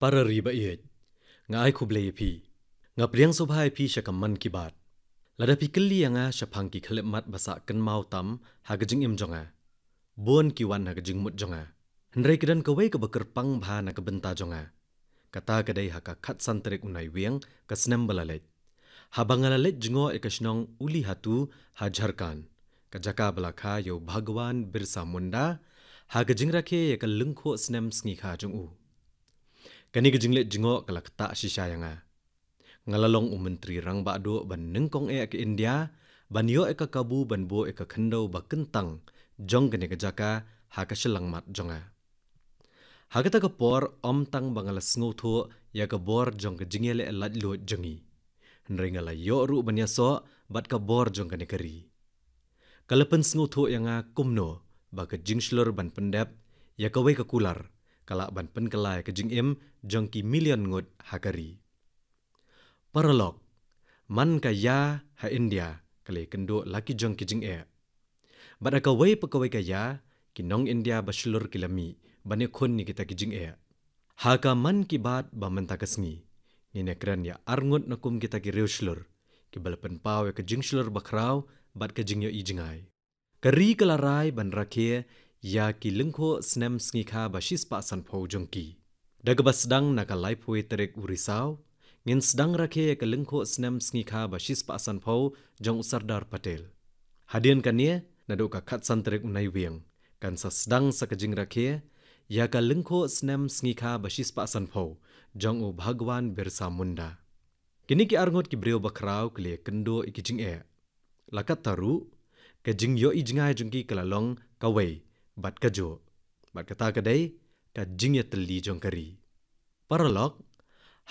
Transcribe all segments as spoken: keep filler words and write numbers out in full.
Para ri ba ïeit, nga ai khublei ïa phi. Nga pdiang sngewbha ïa phi sha ka Mann Ki Baat. Lada phi kylli ïa nga shaphang ki khyllipmat ba sah kynmaw tam ha ka jingim jong nga, bun ki wan ha ka jingmut jong nga. Hynrei ka don kawei kaba kyrpang bha na ka bynta jong nga. Kata ka dei ha ka khatsan tarik u Naiwieng ka snem ba la leit, haba nga la leit jngoh ïa ka shnong Ulihatu ha Jharkhand, ka jaka ba la kha ïa u Bhagwan Birsa Munda ha ka jingrakhe ïa ka lyngkhuh snem sngikha jong u. Kane ka jingleit jngoh ka la ktah shisha ïa nga. Nga la long u Myntri Rangbah Duh ba nyngkong eh ka India ban ïoh ïa ka kabu ban buh ïa ka khyndew ba kyntang jong kane ka jaka ha ka shyllangmat jong nga. Ha kata ka por, ym tang ba nga la sngewthuh ïa ka bor jong ka jingïaleh laitluid jong ngi, hynrei nga la ïoh ruh ban ïasoh bad ka bor jong kane ka ri. Ka la pynsngewthuh ïa nga kumno ba ka jingshlur ban pyndep ïa kawei ka kular ka lah ban pynkylla ïa ka jingim jong ki million ngut ha ka ri. Paralok, man ka ïa ha India ka la ïakynduh la ki jong ki jingeh. Bad ha kawei pa kawei ka ïa, ki nong India ba shlur ki la mih ban ïakhun ïa kita ki jingeh. Ha ka Mann Ki Baat ba mynta ka sngi, ngin ïakren ïa arngut na kum kita ki riewshlur kiba la pynpaw ïa ka jingshlur bakhraw bad ka jingïohi jngai. Ka ri ka la rai ban rakhe ïa ki lyngkhuh snem sngikha ba shispah sanphew jong ki. Da kaba sdang na ka laiphew tarik u Risaw, ngin sdang rakhe ïa ka lyngkhuh snem sngikha ba shispah sanphew jong u Sardar Patel. Hadien kane, naduh ka khatsan tarik u Naiwieng, kan sa sdang sa ka jingrakhe ïa ka lyngkhuh snem sngikha ba shispah sanphew jong u Bhagwan Birsa Munda. Kine ki arngut ki briew bakhraw ki la ïakynduh ïa ki jingeh. La katta ruh, ka jingïohi jngai jong ki ka la long kawei bad kajuh, bad kata ka dei ka jingïatylli jong ka ri. Paralok,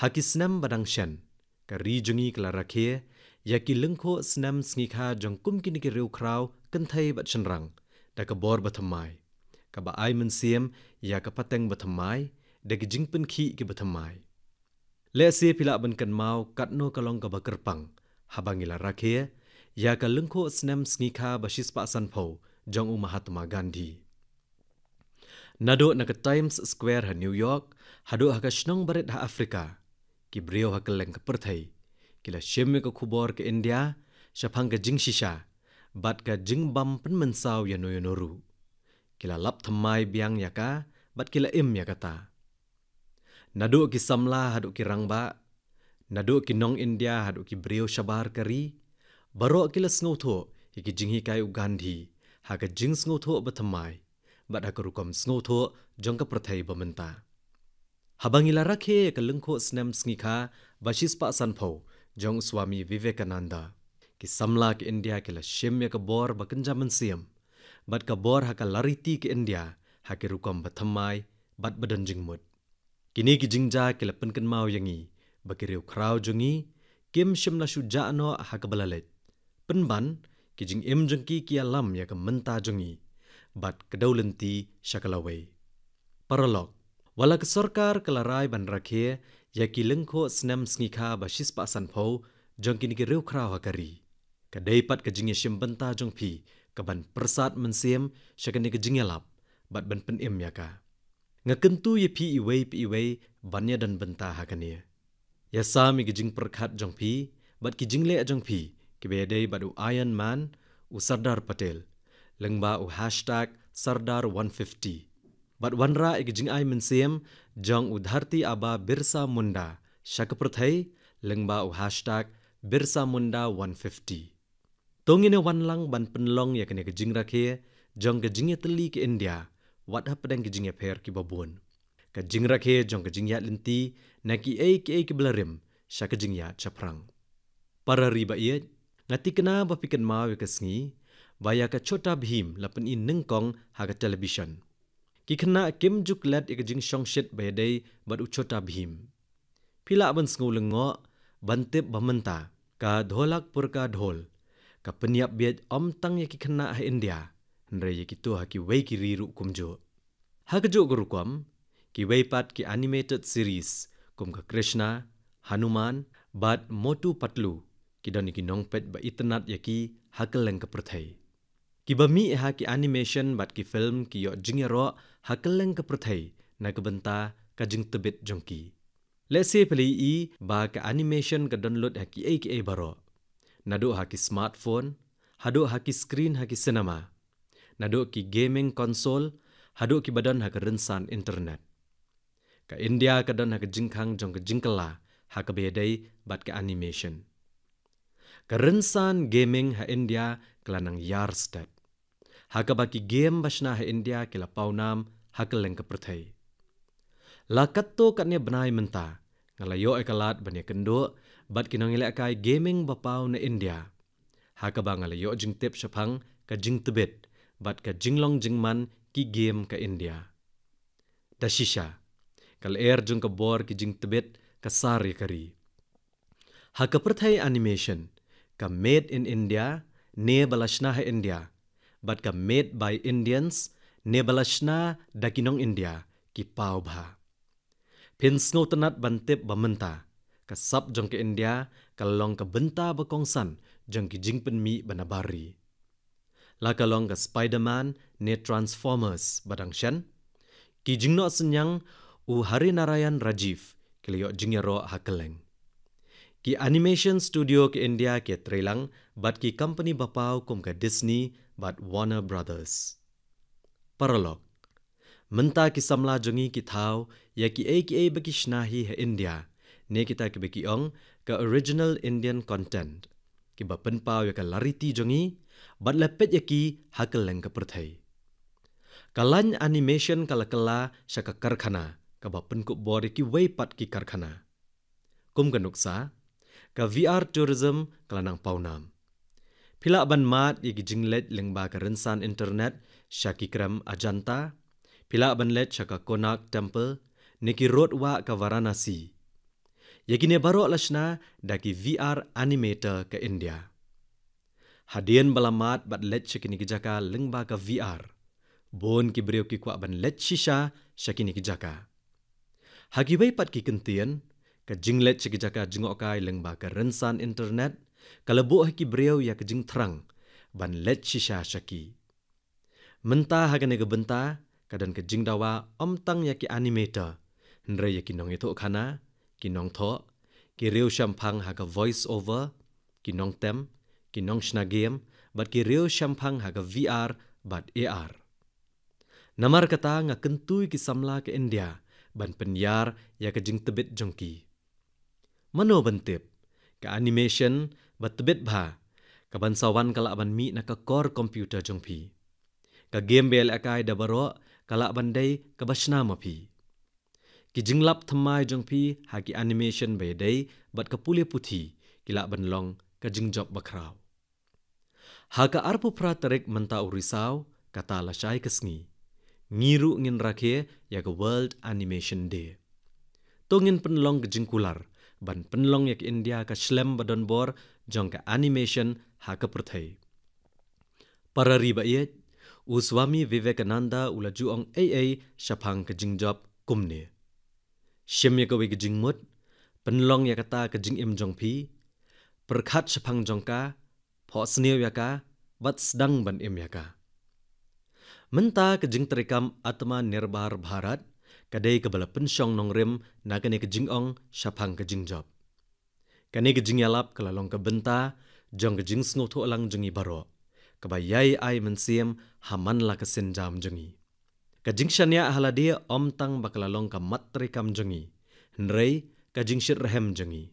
ha ki snem ba dang shen, ka ri jong ngi ka la rakhe ïa ki lyngkhuh snem sngikha jong kum kine ki riewkhraw kynthei bad shynrang da ka bor bathymmai, kaba ai mynsiem ïa ka pateng bathymmai da ki jingpynkhih kiba thymmai. Lehse phi lah ban kynmaw katno ka long kaba kyrpang haba ngi la rakhe ïa ka lyngkhuh snem sngikha ba shispah sanphew jong u Mahatma Gandhi. Naduh na ka Times Square ha New York haduh ha ka shnong barit ha Africa, ki briew ha kylleng ka pyrthei ki la shim ïa ka khubor ka India shaphang ka jingshisha bad ka jingbym pynmynsaw ïano ïano ruh. Ki la lap thymmai biang ïa ka bad ki la im ïa kata. Naduh ki samla haduh ki rangbah, naduh ki nong India haduh ki briew shabar ka ri, baroh ki la sngewthuh ïa ki jinghikai u Gandhi ha ka jingsngewthuh bathymmai bad ha ka rukom sngewthuh jong ka pyrthei ba mynta. Haba ngi la rakhe ïa ka lyngkhuh snem sngikha ba shispah sanphew jong u Swami Vivekananda, ki samla ka India ki la shim ïa ka bor ba kynja mynsiem bad ka bor ha ka lariti ka India ha ki rukom bathymmai bad badon jingmut. Kine ki jingjia ki la pynkynmaw ïa ngi ba ki riewkhraw jong ngi kim shym la shu jah noh ha kaba la leit, pynban ki jingim jong ki ki ïalam ïa ka mynta jong ngi bad ka dewlynti sha ka lawei. Paralok, wat la ka sorkar ka la rai ban rakhe ïa ki lyngkhuh snem sngikha ba shispah sanphew jong kine ki riewkhraw ha ka ri, ka dei pat ka jingïashim bynta jong phi kaban pyrsad mynsiem sha kane ka jingïalap bad ban pynim ïa ka. Nga kyntu ïa phi iwei pa iwei ban ïadon bynta ha kane. Ïasam ïa ki jingpyrkhat jong phi bad ki jingleh jong phi kiba ïadei bad u Iron Man, u Sardar Patel, lyngba u hashtag Sardar one fifty. Bad wanrah ïa ki jingai mynsiem jong u Dharti Aba Birsa Munda sha ka pyrthei lyngba u hashtag Birsa Munda one fifty. To ngin ïa wan lang ban pynlong ïa kane ka jingrakhe jong ka jingïatylli ka India wat hapdeng ki jingïapher kiba bun, ka jingrakhe jong ka jingïaid lynti na kiei kiei kiba la rim sha ka jingïaid shaphrang. Para ri ba ïeit, nga thikna ba phi kynmaw ïa ka sngi ba ïa ka Chota Bheem la pyni nyngkong ha ka television. Ki khynnah kim ju klet ïa ka jingshongshit ba ïadei bad u Chota Bheem. Phi lah ban sngew lyngngoh ban tip ba mynta ka Dholakpur Ka Dhol ka pynïap bieit ym tang ïa ki khynnah ha India, hynrei ïa kito ha kiwei ki ri ruh kumjuh. Ha kajuh ka rukom, kiwei pat ki animated series kum ka Krishna, Hanuman bad Motu Patlu ki don ïa ki nongpeit ba itynnad ïa ki ha kylleng ka pyrthei. Kiba mih ha ki animation bad ki film ki ïoh jingïaroh ha kylleng ka pyrthei na ka bynta ka jingtbit jong ki. Lehse phi la ïohi ba ka animation ka don lut ha kiei kiei baroh. Naduh ha ki smartphone, haduh ha ki screen ha ki cinema. Naduh ki gaming console, haduh kiba don ha ka rynsan internet. Ka India ka don ha ka jingkhang jong ka jingkylla ha kaba ïadei bad ka animation. Ka rynsan gaming ha India ka la nang ïar stet, ha kaba ki game ba shna ha India ki la paw nam ha kylleng ka pyrthei. La katto katne bnai mynta nga la ïoh ïa ka lad ban ïakynduh bad ki nongïalehkai gaming ba paw na India, ha kaba nga la ïoh jingtip shaphang ka jingtbit bad ka jinglong jingman ki game ka India. Da shisha, ka lyer jong ka bor ki jingtbit ka sar ïa ka ri. Ha ka pyrthei animation, ka Made in India, ne ba la shna ha India, bad ka Made by Indians, ne ba la shna da ki nong India, ki paw bha. Phin sngewtynnat ban tip ba mynta ka sap jong ka India ka long ka bynta ba kongsan jong ki jingpynmih ba nabar ri. La ka long ka Spider-Man ne Transformers ba dang shen, ki jingnoh synñiang u Hari Narayan Rajiv ki la ïoh jingïaroh ha kylleng. Ki animation studio ka India ki ïatreilang bad ki company ba paw kum ka Disney bad Warner Brothers. Paralok, mynta ki samla jong ngi ki thaw ïa kiei kiei ba ki shna hi ha India, ne kita kiba ki ong ka original Indian content, kiba pynpaw ïa ka lariti jong ngi bad la peit ïa ki ha kylleng ka pyrthei. Ka lain animation ka la kylla sha ka karkhana kaba pynkup bor ïa kiwei pat ki karkhana. Kum ka nuksa, ka V R tourism ka la nang paw nam. Phi lah ban mad ïa ki jingleit lyngba ka rynsan internet sha ki krem Ajanta, phi lah ban leit sha ka Konark Temple, ne ki rud wah ka Varanasi. Ïa kine baroh la shna da ki V R animator ka India. Hadien ba la mad bad leit sha kine ki jaka lyngba ka V R, bun ki briew ki kwah ban leit shisha sha kine ki jaka. Ha kiwei pat ki kyntien, ka jingleit sha ki jaka jngohkai lyngba ka rynsan internet ka la buh ha ki briew ïa ka jingthrang ban leit shisha sha ki. Mynta ha kane ka bynta ka don ka jingdawa ym tang ïa ki animator, hynrei ïa ki nongïathuhkhana, ki nongthoh, ki riew shemphang ha ka voice over, ki nongtem, ki nongshna game, bad ki riew shemphang ha ka V R bad A R. Namar kata nga kyntu ïa ki samla ka India ban pynïar ïa ka jingtbit jong ki. Mano ban tip, ka animation ba tbit bha, ka ban sa wan ka lah ban mih na ka kor computer jong phi. Ka game ba ïalehkai da baroh ka lah ban dei kaba shna ma phi. Ki jinglap thymmai jong phi ha ki animation ba ïadei bad ka pule puthi ki lah ban long ka jingjop bakhraw. Ha ka arphew phra tarik mynta u Risaw, kata lashai ka sngi, ngi ruh ngin rakhe ïa ka World Animation Day. To ngin pynlong ka jingkular ban pynlong ïa ka India ka shlem ba don bor jong ka animation ha ka pyrthei. Para ri ba ïeit, u Swami Vivekananda u la ju ong ei ei shaphang ka jingjop kumne: Shim ïa kawei ka jingmut, pynlong ïa kata ka jingim jong phi, pyrkhat shaphang jong ka, phohsniew ïa ka, bad sdang ban im ïa ka. Mynta ka jingtreikam Atmanirbhar Bharat ka dei kaba la pynshong nongrim na kane ka jingong shaphang ka jingjop. Kane ka jingïalap ka la long ka bynta jong ka jingsngewthuh lang jong ngi baroh, kaba ïai ai mynsiem ha man la ka sienjam jong ngi. Ka jingshaniah ha lade ym tang ba ka la long ka mat treikam jong ngi, hynrei ka jingshitrhem jong ngi.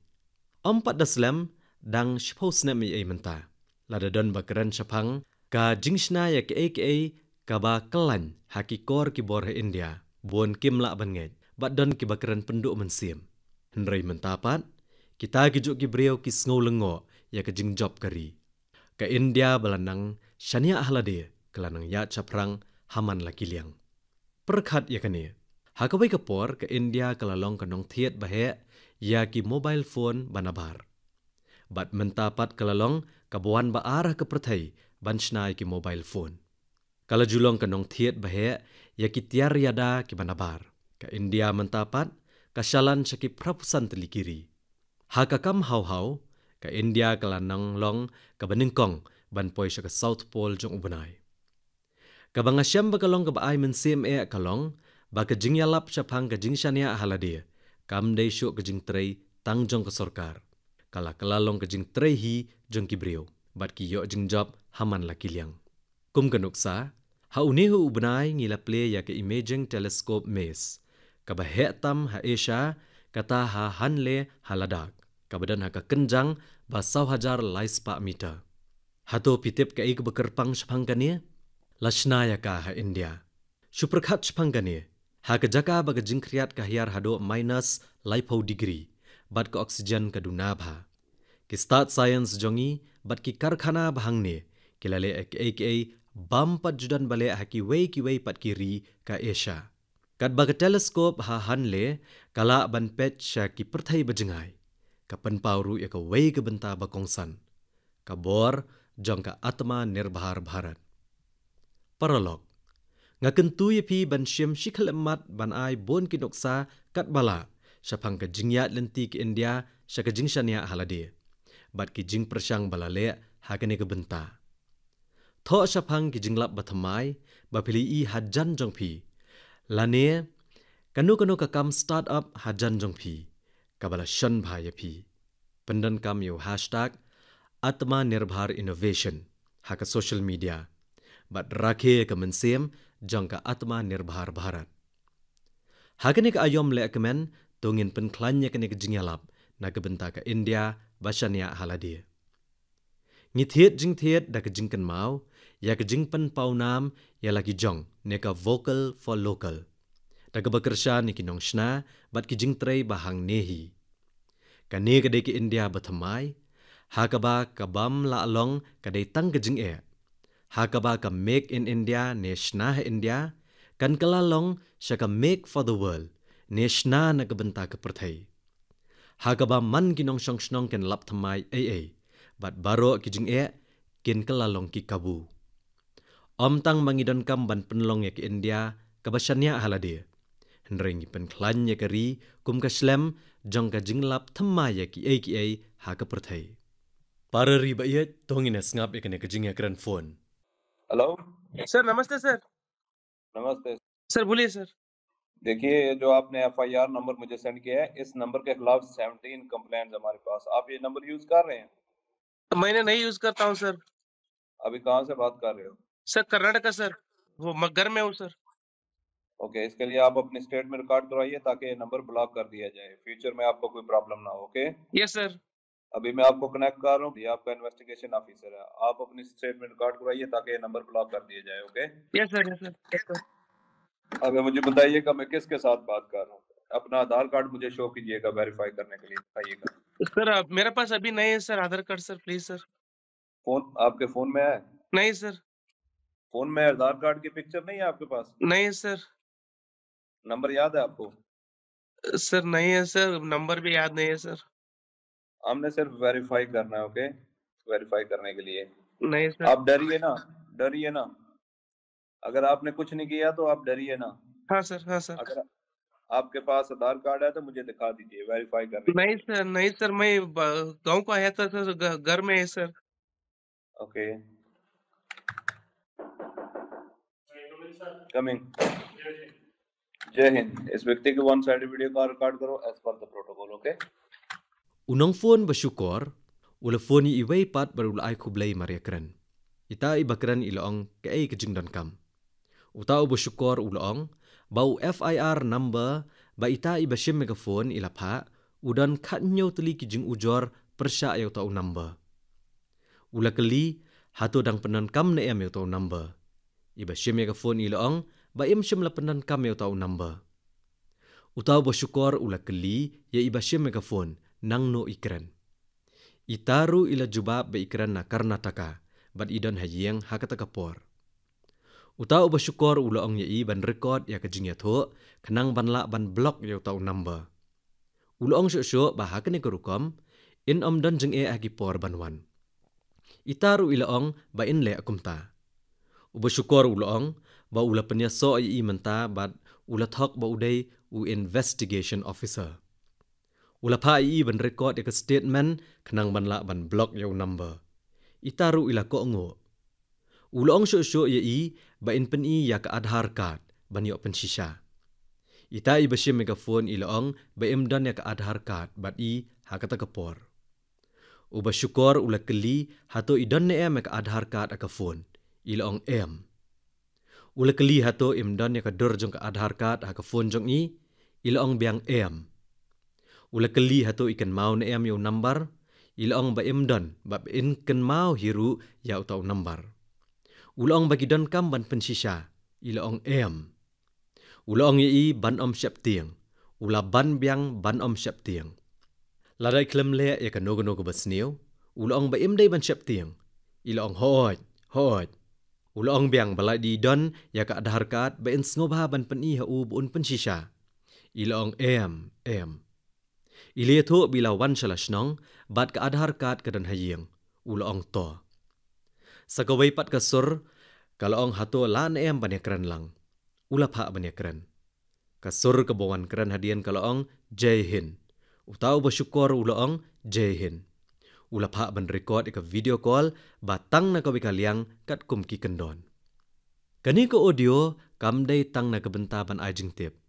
Ym pat da slem, dang shiphew snem ei ei mynta, lada don ba kren shaphang ka jingshna ïa kaei kaei kaba kyllain ha ki kor ki bor ha India, bun kim lah ban ngeit, bad don kiba kren pynduh mynsiem. Hynrei mynta pat, kita kijuh ki briew ki sngew lyngngoh ïa ka jingjop ka ri. Ka India ba la nang shaniah ha lade ka la nang ïaid shaphrang ha man la ki liang. Pyrkhat ïa kane. Ha kawei ka por ka India ka la long ka nongthied ba heh ïa ki mobile phone ba nabar. Bad mynta pat ka la long kaba wan ba ar ha ka pyrthei ban shna ïa ki mobile phone. Ka la ju long ka nongthied ba heh ïa ki tiar ïada kiba nabar. Ka India mynta pat ka shalan sha ki phraphew san tylli ki ri. Ha ka kam haw haw, ka India ka la nang long kaba nyngkong ban poi sha ka South Pole jong u bnai. Kaba nga shem ba ka long kaba ai mynsiem eh ka long ba ka jingïalap shaphang ka jingshaniah ha lade kam dei shuh ka jingtrei tang jong ka sorkar. Ka la kylla long ka jingtrei hi jong ki briew, bad ki ïoh jingjop ha man la ki liang. Kum ka nuksa, ha une u bnai ngi la plie ïa ka Imaging Telescope MACE, kaba heh tam ha Asia, kata ha Hanle ha Ladakh, kaba don ha ka kynjang ba saw hajar lai spah meter. Hato phi tip kaei kaba kyrpang shaphang kane? La shna ïa ka ha India. Shu pyrkhat shaphang kane, ha ka jaka ba ka jingkhriat ka hiar haduh minus laiphew degree, bad ka oxygen ka duna bha. Ki stad science jong ngi bad ki karkhana ba hangne ki la leh ïa kiei kiei bym pat ju don ba leh ha kiwei kiwei pat ki ri ka Asia. Katba ka telescope ha Hanle ka lah ban peit sha ki pyrthei ba jngai, ka pynpaw ruh ïa kawei ka bynta ba kongsan, ka bor jong ka Atmanirbhar Bharat. Paralok, nga kyntu ïa phi ban shim shi khyllipmat ban ai bun ki nuksa katba lah shaphang ka jingïaid lynti ka India sha ka jingshaniah ha lade, bad ki jingpyrshang ba la leh ha kane ka bynta. Thoh shaphang ki jinglap ba thymmai ba phi la ïohi hajan jong phi, lane kano kano ka kam start up hajan jong phi, kaba la shon bha ïa phi. Pyndonkam ïa u hashtag Atmanirbhar Innovation ha ka social media, bad rakhe ïa ka mynsiem jong ka Atmanirbhar Bharat. Ha kane ka aïom lehkmen, to ngin pynkhlaiñ ïa kane ka jingïalap na ka bynta ka India ba shaniah ha lade. Ngi thied jingthied da ka jingkynmaw ïa ka jingpynpawnam ïa la ki jong, ne ka vocal for local, da kaba kyrshan ïa ki nongshna bad ki jingtrei ba hangne hi. Kane ka dei ka India ba thymmai, ha kaba ka bym lah long ka dei tang ka jingeh, ha kaba ka Make in India ne shna ha India kan kylla long sha ka Make for the World ne shna na ka bynta ka pyrthei, ha kaba man ki nongshong shnong kin lap thymmai ei ei, bad baroh ki jingeh kin kylla long ki kabu. Ym tang ba ngi donkam ban pynlong ïa ka India kaba shaniah ha lade, hynrei ngi pynkhlaiñ ïa ka ri kum ka shlem jong ka jinglap thymmai ïa kiei kiei ha ka pyrthei. Para ri ba ïeit, to ngin ïa sngap ïa kane ka jingïakren phone. Hello. Sir, नमस्ते सर। नमस्ते। सर, बोलिए सर। देखिए, ये जो आपने FIR number मुझे सेंड किया है, इस नंबर के खिलाफ सेवनटीन कंप्लेंट्स हमारे पास। आप ये नंबर यूज़ कर रहे हैं? मैं इन्हें नहीं यूज़ करता हूँ सर। अभी कहाँ से बात कर रहे हो? सर, कर्नाटका सर। वो म-, घर में हूँ सर। ओके, इसके लिए आप अपनी स्टेट में रिकॉर्ड करवाइए ताकि ये नंबर ब्लॉक कर दिया जाए, फ्यूचर में आपको कोई प्रॉब्लम ना हो, ओके? Yes sir. अभी मैं आपको कनेक्ट कर रहा हूँ, ये आपका इन्वेस्टिगेशन ऑफिसर है, आप अपनी स्टेट में रिकॉर्ड करवाइए ताकि ये नंबर ब्लॉक कर दिया जाए, okay? Yes sir, yes sir, yes sir. अभी मुझे बताइएगा मैं किसके साथ बात कर रहा हूँ, अपना आधार कार्ड मुझे शो कीजिएगा वेरीफाई करने के लिए, बताइएगा। सर, अब मेरे पास अभी नहीं है sir Aadhaar card sir, please sir. Phone आपके फोन में है? नहीं सर। फोन में आधार कार्ड की पिक्चर नहीं है आपके पास? नहीं सर। नंबर याद है आपको? सर, नहीं है सर, नंबर भी याद नहीं है सर। हमने सिर्फ वेरीफाई करना है, ओके? वेरीफाई करने के लिए। नहीं सर। आप डरिए ना, डरिए ना। अगर आपने कुछ नहीं किया तो आप डरिए ना। हाँ सर, हाँ सर। अगर आपके पास आधार कार्ड है तो मुझे दिखा दीजिए, वेरीफाई करने के नहीं लिए। सर, नहीं सर, मैं ब-, गाँव को आया था सर, घ-, घर में है सर। ओके। कमिंग। जय हिंद। इस व्यक्ति की one sided video call record करो as per the protocol, okay? U nongphone ba shukor u la phone ïa iwei pat bad u la ai khublei mar ïakren. Ita iba kren i la ong kaei ka jingdonkam. Uta uba shukor u la ong ba u F I R number ba ita iba shim ïa ka phone i la phah u don khathynñiew tylli ki jingujor pyrshah ïa uta u number. U la kylli, hato dang pyndonkam ne em ïa uta u number? Iba shim ïa ka phone i la ong ba im shym la pyndonkam ïa uta u number. Uta uba shukor u la kylli ïa iba shim ïa ka phone, nangno i kren. Ita ruh i la jubab ba i kren na Karnataka bad i don ha ïing ha kata ka por. Uta uba shukor u la ong ïa i ban record ïa ka jingïathuh khnang ban lah ban block ïa uta u number. U la ong shuh shuh ba ha kane ka rukom in ym don jingeh ha ki por ban wan. Ita ruh i la ong ba in leh kumta. Uba shukor u la ong ba u la pynïasoh ïa i mynta bad u la thok ba u dei u investigation officer. U la phah ïa i ban record ïa ka statement khnang ban lah ban block ïa u number. Ita ruh i la kohnguh. U la ong shuh shuh ïa i ba in pyni ïa ka Aadhaar card ban ïoh pynshisha. Ita i ba shim ïa ka phone i la ong ba im don ïa ka Aadhaar card bad i ha kata ka por. U ba shukor u la kylli hato i don ne em ïa ka Aadhaar card ha ka phone. I la ong em. U la kylli hato im don ïa ka dur jong ka Aadhaar card ha ka phone jong i. I la ong biang em. U la kylli hato i kynmaw ne em ïa u number. I la ong ba im don bad ba in kynmaw hi ruh ïa uta u number. U la ong ba ki don kam ban pynshisha. I la ong em. U la ong ïa i ban ym sheptieng. U la ban biang ban ym sheptieng. Lada i khlem leh ïa kano kano kaba sniew, u la ong ba im dei ban sheptieng. I la ong hooid, hooid. U la ong biang ba lada i don ïa ka Aadhaar card ba in sngewbha ban pyni ha u ba un pynshisha. I la ong em, em. I la ïathuh ba i la wan sha la shnong bad ka Aadhaar card ka don ha ïing. U la ong to. Sa kawei pat ka sur ka la ong hato lah ne em ban ïakren lang. U la phah ban ïakren. Ka sur kaba wan kren hadien ka la ong Jai Hind. Uta u ba shukor u la ong Jai Hind. U la phah ban record ïa ka video call ba tang na kawei ka liang katkum ki kyndon. Kane ka audio kam dei tang na ka bynta ban ai jingtip.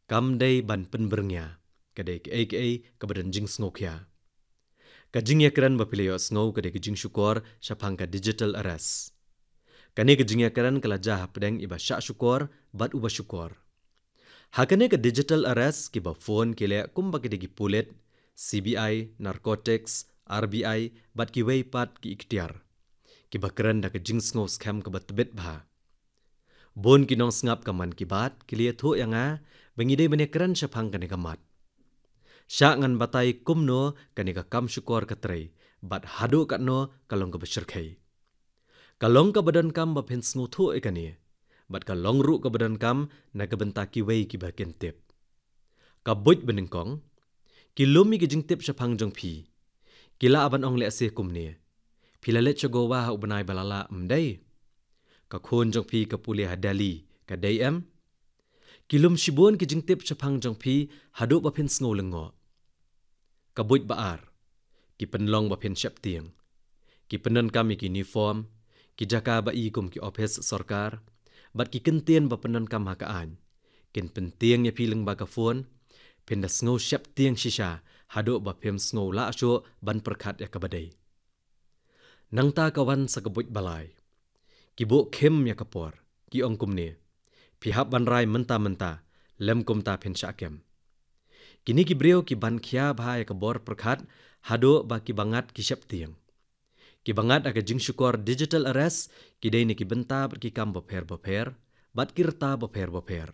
Kam dei ban pynbyrngia. Ka dei kaei kaei kaba don jingsngewkhia. Ka jingïakren ba phi la ïohsngew ka dei ka jingshukor shaphang ka digital arrest. Kane ka jingïakren ka la jia hapdeng i ba shah shukor bad u ba shukor. Ha kane ka digital arrest ki ba phone ki leh kumba ki dei ki pulit, C B I, narcotics, R B I, bad kiwei pat ki iktiar. Ki ba kren da ka jingsngew skhem kaba tbit bha. Bun ki nongsngap ka Mann Ki Baat ki la ïathuh ïa nga ba ngi dei ban ïakren shaphang kane ka mat. Shah ngan batai kumno kane ka kam shukor ka trei bad haduh katno ka long kaba shyrkhei. Ka long kaba donkam ba phin sngewthuh ïa kane bad ka long ruh kaba donkam na ka bynta kiwei ki ba kin tip. Ka buit ba nyngkong, ki lum ïa ki jingtip shaphang jong phi. Ki lah ban ong lehse kumne, phi la leit sha Goa ha u bnai ba la lah, ym dei? Ka khun jong phi ka pule ha Delhi, ka dei em? Ki lum shibun ki jingtip shaphang jong phi haduh ba phin sngew lyngngoh. Ka buit ba ar, ki pynlong ba phin sheptieng. Ki pyndonkam ïa ki uniform, ki jaka ba i kum ki ophis sorkar, bad ki kyntien ba pyndonkam ha ka aiñ kin pyntieng ïa phi lyngba ka phone. Phin da sngew sheptieng shisha haduh ba phim sngew lah shuh ban pyrkhat ïa kaba dei. Nangta ka wan sa ka buit ba lai. Ki buh khim ïa ka por, ki ong kumne, phi hap ban rai mynta mynta, lym kumta phin shah kem. Kine ki briew ki ban khia bha ïa ka bor pyrkhat haduh ba ki ba ngat ki sheptieng. Ki ba ngat ha ka jingshukor digital arrest ki dei na ki bynta bad ki kam bapher bapher bad ki rta bapher bapher.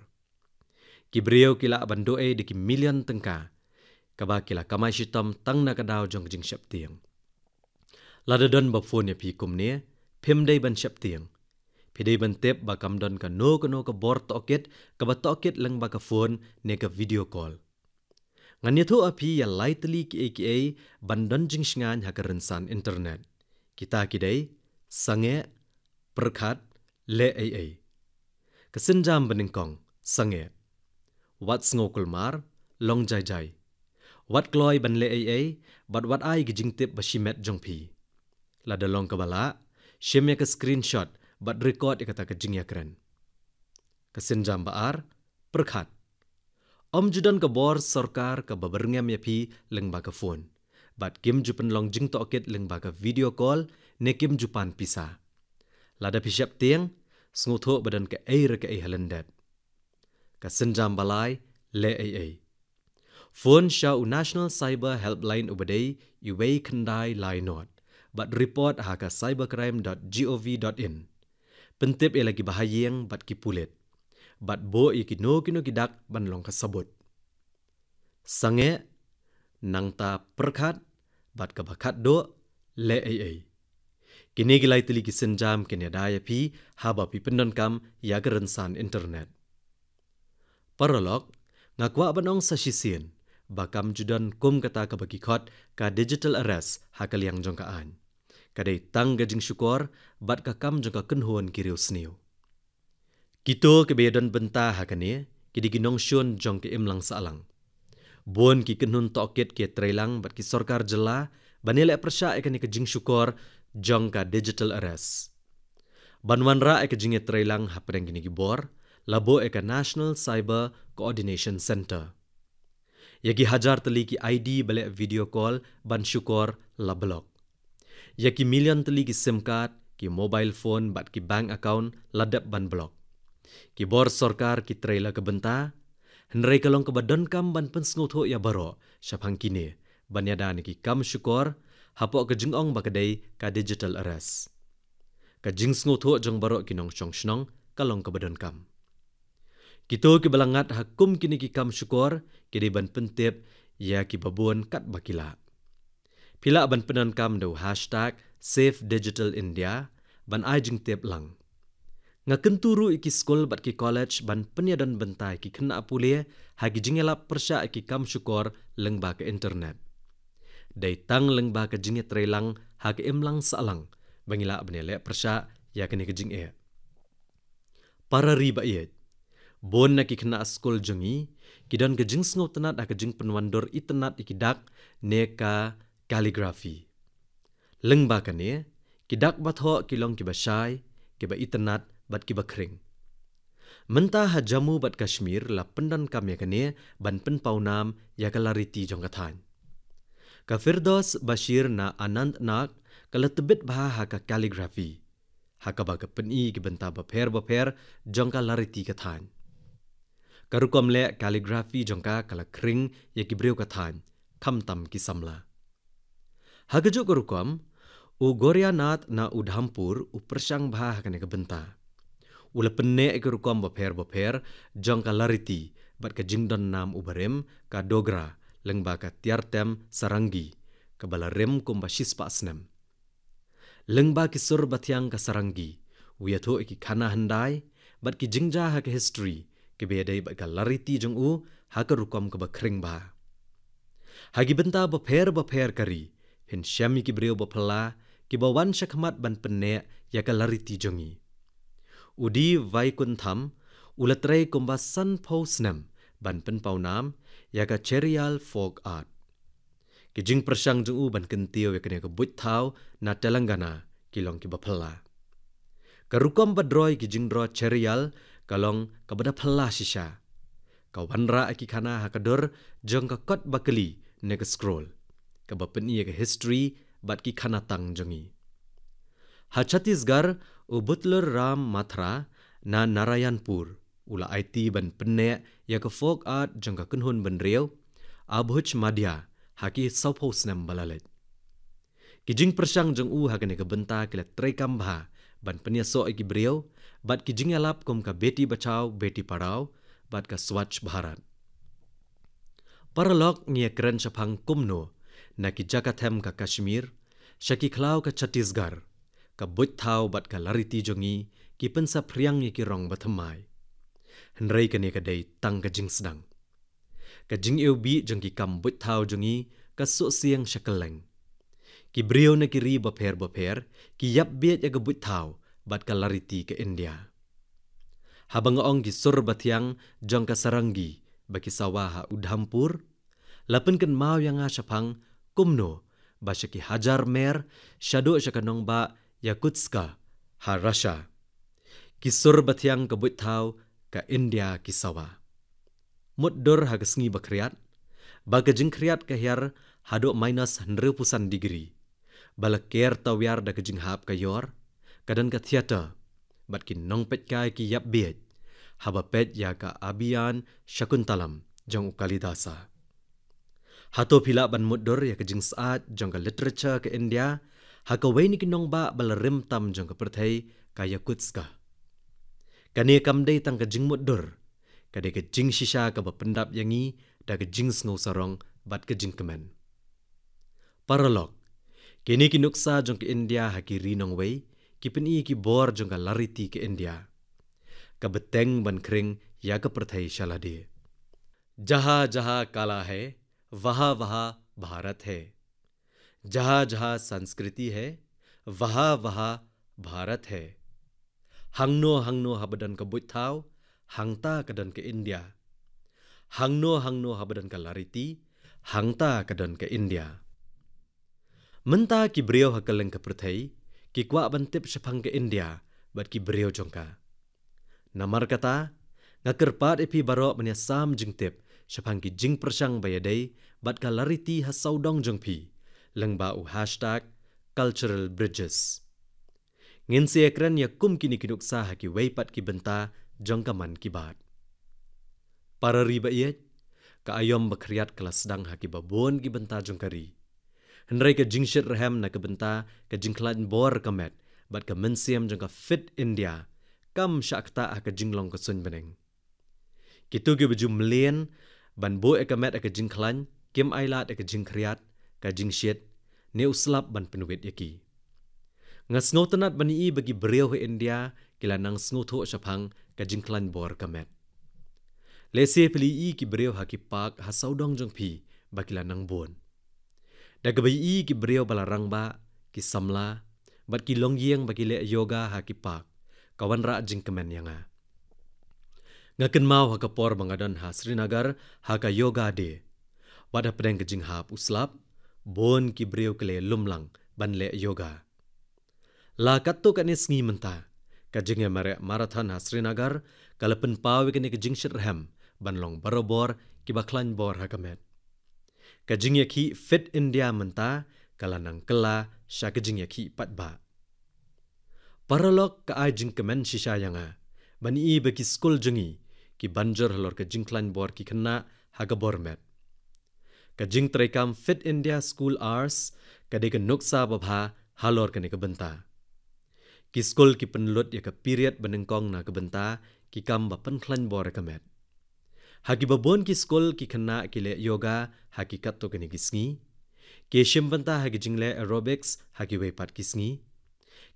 Ki briew ki lah ban duh ei da ki million tyngka kaba ki la kamai shitom tang na ka daw jong ka jingsheptieng. Lada don ba phone ïa phi kumne, phim dei ban sheptieng. Phi dei ban tip ba kam don kano kano ka bor tohkit kaba tohkit lyngba ka phone ne ka video call. Ngan ïathuh ha phi ïa lai tylli kiei kiei ban don jingshngaiñ ha ka rynsan internet. Kita ki dei: sangeh, pyrkhat, leh ei ei. Ka sienjam ba nyngkong, sangeh. Wat sngew kulmar, long jai jai. Wat kloi ban leh ei ei bad wat ai ka jingtip ba shimet jong phi. Lada long kaba lah, shim ïa ka screenshot bad record ïa kata ka jingïakren. Ka sienjam ba ar, pyrkhat. Ym ju don ka bor sorkar kaba byrngem ïa phi lyngba ka phone. Bad kim ju pynlong jingtohkit lyngba ka video call ne kim ju pan pisa. Lada phi sheptieng, sngewthuh ba don kaei re kaei ha lyndet. Ka sienjam ba lai, leh ei ei. Phone sha u National Cyber Helpline uba dei uwei khyndai lai nod bad report ha ka cybercrime dot gov dot in. Pyntip ïa la ki ba ha ïing bad ki pulit. Bad buh ïa kino kino ki dak ban long ka sabut. Sangeh, nangta pyrkhat, bad kaba khatduh, leh ei ei. Kine ki lai tylli ki sienjam kin ïada ïa phi haba phi pyndonkam ïa ka rynsan internet. Paralok, nga kwah ban ong sa shisien ba kam ju don kum kata kaba ki khot ka digital arrest ha ka liang jong ka aiñ. Ka dei tang ka jingshukor bad ka kam jong ka kynhun ki riewsniew. Kito kiba ïadon bynta ha kane ki dei ki nongshun jong ka imlang sahlang. Bun ki kynhun tohkit ki ïatreilang bad ki sorkar jylla ban ïaleh pyrshah ïa kane ka jingshukor jong ka digital arrest. Ban wanrah ïa ka jingïatreilang hapdeng kine ki bor, La buh ïa ka National Cyber Coordination Centre. Ïa ki hajar tylli ki ID ba leh video call ban shukor la block. Ïa ki million tylli ki SIM card, ki mobile phone bad ki bank account la dep ban block. Ki bor sorkar ki trei la ka bynta, hynrei ka long kaba donkam ban pynsngewthuh ïa baroh shaphang kine, ban ïada na ki kam shukor, hapoh ka jingong ba ka dei ka digital arrest. Ka jingsngewthuh jong baroh ki nongshong shnong ka long kaba donkam. Kito kiba la ngat ha kum kine ki kam shukor ki dei ban pyntip ïa kiba bun katba ki lah. Phi lah ban pyndonkam da u hashtag Save Digital India ban ai jingtip lang. Nga kyntu ruh ïa ki skul bad ki college ban pynïadon bynta ïa ki khynnah pule ha ki jingïalap pyrshah ïa ki kam shukor lyngba ka internet. Dei tang lyngba ka jingïatreilang ha ka imlang sahlang ba ngi lah ban ïaleh pyrshah ïa kane ka jingeh. Para ri ba ïeit, bun na ki khynnah skul jong ngi ki don ka jingsngewtynnad ha ka jingpynwandur itynnad ïa ki dak ne ka calligraphy. Lyngba kane, ki dak ba thoh ki long kiba shai, kiba itynnad bad kiba khring. Mynta ha Jammu bad Kashmir la pyndonkam ïa kane ban pynpaw nam ïa ka lariti jong ka thaiñ. Ka Firdaus Bashir na Anantnag ka la tbit bha ha ka calligraphy, ha kaba ka pyni ki bynta bapher bapher jong ka lariti ka thaiñ. Ka rukom leh calligraphy jong ka ka la khring ïa ki briew ka thaiñ, khamtam ki samla. Ha kajuh ka rukom, u Gaurianath na Udhampur u pyrshang bha ha kane ka bynta. U la pynneh ïa ki rukom bapher bapher jong ka lariti bad ka jingdon nam u barim ka Dogra lyngba ka tiar tem Sarangi, kaba la rim kumba shispah snem. Lyngba ki sur bathiang ka Sarangi, u ïathuh ïa ki khana hyndai bad ki jingjia ha ka history kiba ïadei bad ka lariti jong u ha ka rukom kaba khring bha. Ha ki bynta bapher bapher ka ri, phin shem ïa ki briew baphylla kiba wan shakhmat ban pynneh ïa ka lariti jong ngi. U D Vaikuntham u la trei kumba sanphew snem ban pynpaw nam ïa ka Cheriyal folk art. Ki jingpyrshang jong u ban kyntiew ïa kane ka buit thaw na Telangana ki long kiba phylla. Ka rukom ba draw ïa ki jingdro Cheriyal ka long kaba da phylla shisha. Ka wanrah ïa ki khana ha ka dur jong ka kot bakli ne ka scroll, kaba pyni ïa ka history bad ki khana tang jong ngi. Ha Chhattisgarh, u Butlur Ram Mathra na Narayanpur u la aiti ban pynneh ïa ka folk art jong ka kynhun bynriew Abhuj Madhya ha ki sawphew snem ba la leit. Ki jingpyrshang jong u ha kane ka bynta ki la treikam bha ban pynïasoh ïa ki briew bad ki jingïalap kum ka Beti Bachao Beti Padhao bad ka Swachh Bharat. Paralok, ngi ïakren shaphang kumno na ki jaka them ka Kashmir sha ki khlaw ka Chhattisgarh, ka buit thaw bad ka lariti jong ngi ki pynsaphriang ïa ki rong bathymmai. Hynrei kane ka dei tang ka jingsdang. Ka jingiwbih jong ki kam buit thaw jong ngi ka suh siang sha kylleng. Ki briew na ki ri bapher bapher ki ïap bieit ïa ka buit thaw bad ka lariti ka India. Haba nga ong ki sur bathiang jong ka Sarangi ba ki sawa ha Udhampur, la pynkynmaw ïa nga shaphang kumno ba sha ki hajar mer shaduh sha ka nongbah Yakutsk ha Russia, ki sur bathiang ka buit thaw ka India ki sawa. Mutdur ha ka sngi ba khriat, ba ka jingkhriat ka hiar haduh minus hynriewphew san degree, ba la ker tawiar da ka jinghap ka ïor, ka don ka theater bad ki nongpeitkai ki ïap bieit haba peit ïa ka Abhiyan Shakuntalam jong u Kalidasa. Hato phi lah ban mutdur ïa ka jingsyaid jong ka literature ka India ha kawei na ki nongbah ba la rim tam jong ka pyrthei, ka Yakutsk? Kane kam dei tang ka jingmutdur, ka dei ka jingshisha kaba pyndap ïa ngi da ka jingsngew sarong bad ka jingkmen. Paralok, kine ki nuksa jong ka India ha ki ri nongwei ki pyni ki bor jong ka lariti ka India, ka bteng ban khring ïa ka pyrthei sha lade. जहाँ जहाँ कला है, वहाँ वहाँ भारत है। जहाँ जहाँ संस्कृति है, वहाँ वहाँ भारत है। Hangno hangno haba don ka buit thaw, hangta ka don ka India. Hangno hangno haba don ka lariti, hangta ka don ka India. Mynta ki briew ha kylleng ka pyrthei ki kwah ban tip shaphang ka India bad ki briew jong ka. Namar kata, Nga kyrpad ïa phi baroh ban ïa sam jingtip shaphang ki jingpyrshang ba ïadei bad ka lariti ha sawdong jong phi lyngba u hashtag cultural bridges. Ngin sa ïakren ïa kum kine ki nuksa ha kiwei pat ki bynta jong ka Mann Ki Baat. Para ri ba ïeit, ka aïom ba khriat ka la sdang ha kiba bun ki bynta jong ka ri. Hynrei ka jingshitrhem na ka bynta ka jingkhlaiñ bor ka met bad ka mynsiem jong ka Fit India kam shah ktah ha ka jinglong ka suiñ bneng. Kito kiba ju mlien ban buh ïa ka met ïa ka jingkhlaiñ kim ailad ïa ka jingkhriat, ka jingshit ne u slap ban pynwit ïa ki. Nga sngewtynnat ban ïohi ba ki briew ha India ki la nang sngewthuh shaphang ka jingkhlaiñ bor ka met. Lehse phi la ïohi ki briew ha ki park ha sawdong jong phi ba ki la nang bun. Da kaba ïohi ki briew ba la rangbah, ki samla bad ki longïing ba ki leh yoga ha ki park, ka wanrah jingkmen ïa nga. Nga kynmaw ha ka por ba nga don ha Srinagar ha ka Yoga Day, wat hapdeng ka jinghap u slap, bun ki briew ki la lum lang ban leh yoga. La katto katne sngi mynta, ka jingïamareh marathon ha Srinagar ka la pynpaw ïa kane ka jingshitrhem ban long barabor kiba khlaiñ bor ha ka met. Ka jingïakhih Fit India mynta ka la nang kylla sha ka jingïakhih paidbah. Paralok, ka ai jingkmen shisha ïa nga ban ïohi ba ki skul jong ngi ki ban jur halor ka jingkhlaiñ bor ki khynnah ha ka bor met. Ka jingtreikam Fit India School Hours ka dei ka nuksa babha halor kane ka bynta. Ki skul ki pynlut ïa ka period banyngkong na ka bynta ki kam ba pynkhlaiñ bor ïa ka met. Ha kiba bun ki skul ki khynnah ki leh yoga ha ki katto katne ki sngi. Ki shim bynta ha ki jingleh aerobics ha kiwei pat ki sngi.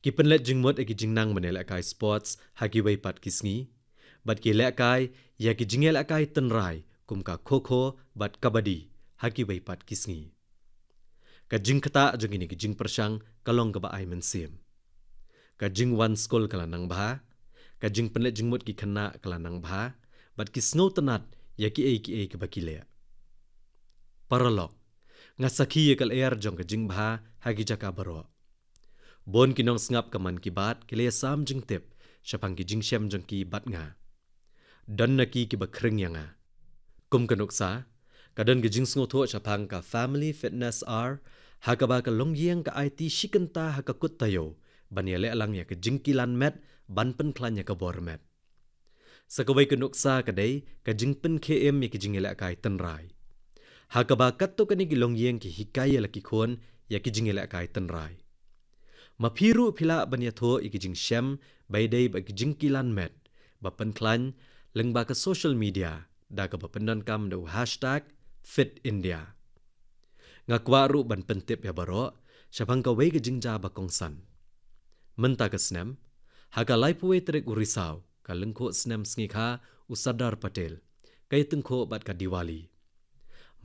Ki pynleit jingmut ïa ki jingnang ban ïalehkai sports ha kiwei pat ki sngi. Bad ki lehkai ïa ki jingïalehkai tynrai kum ka kho kho bad kabaddi ha kiwei pat ki sngi. Ka jingktah jong kine ki jingpyrshang ka long kaba ai mynsiem. Ka jingwan skul ka la nang bha, ka jingpynleit jingmut ki khynnah ka la nang bha, bad ki sngewtynnat ïa kiei kiei kiba ki leh. Paralok, nga sakhi ïa ka lyer jong ka jingbha ha ki jaka baroh. Bun ki nongsngap ka Mann Ki Baat ki la ïa sam jingtip shaphang ki jingshem jong ki bad nga. Don na ki kiba khring ïa nga. Kum ka nuksa, ka don ka jingsngewthuh shaphang ka Family Fitness Hour, ha kaba ka longïing ka aiti shi kynta ha ka kut taïew ban ïaleh lang ïa ka jingkilan met ban pynkhlaiñ ïa ka bor met. Sa kawei ka nuksa ka dei ka jingpynkhie im ïa ki jingïalehkai tynrai, ha kaba katto katne ki longïing ki hikai ïa la ki khun ïa ki jingïalehkai tynrai. Ma phi ruh phi lah ban ïathuh ïa ki jingshem ba ïadei bad ki jingkilan met ba pynkhlaiñ lyngba ka social media da kaba pyndonkam da u hashtag Fit India. Nga kwah ruh ban pyntip ïa baroh shaphang kawei ka jingjia ba kongsan. Mynta ka snem, ha ka laiphew wei tarik u Risaw, ka lyngkhuh snem sngikha u Sardar Patel, ka ïatyngkhuh bad ka Diwali.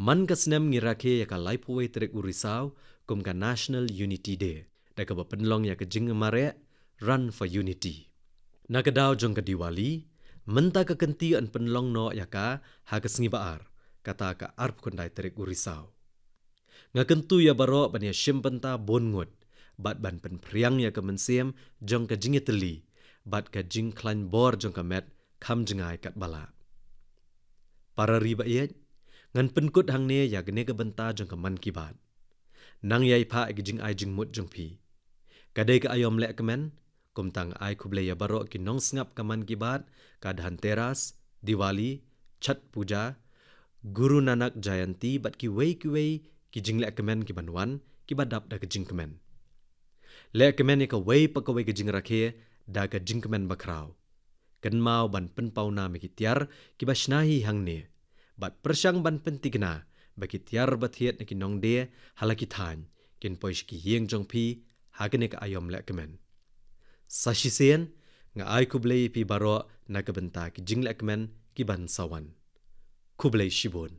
Man ka snem ngi rakhe ïa ka laiphew wei tarik u Risaw kum ka National Unity Day da kaba pynlong ïa ka jingmareh Run for Unity. Na ka daw jong ka Diwali, mynta ka kynti yn pynlong noh ïa ka ha ka sngi ba ar, kata ka arphew khyndai tarik u Risaw. Nga kyntu ïa baroh ban ïa shim bynta bun ngut bad ban pynphriang ïa ka mynsiem jong ka jingïatylli bad ka jingkhlaiñ bor jong ka met kham jngai katba lah. Para ri ba ïeit, ngan pynkut hangne ïa kane ka bynta jong ka Mann Ki Baat. Nang ïai phah ïa ki jingai jingmut jong phi. Ka dei ka aïom lehkmen, kumta nga ai khublei ïa baroh ki nongsngap ka Mann Ki Baat, ka Dhanteras, Diwali, Chhath Puja, Guru Nanak Jayanti bad kiwei kiwei ki jinglehkmen ki ban wan, kiba dap da ka jingkmen. Lehkmen ïa kawei pa kawei ka jingrakhe da ka jingkmen bakhraw. Kynmaw ban pynpaw nam ïa ki tiar kiba shna hi hangne bad pyrshang ban pynthikna ba ki tiar ba thied na ki nongdie ha la ki thaiñ kin poi sha ki ïing jong phi ha kane ka aïom lehkmen. Sa shisien, nga ai khublei ïa phi baroh na ka bynta ki jinglehkmen ki ban sa wan. Khublei shibun.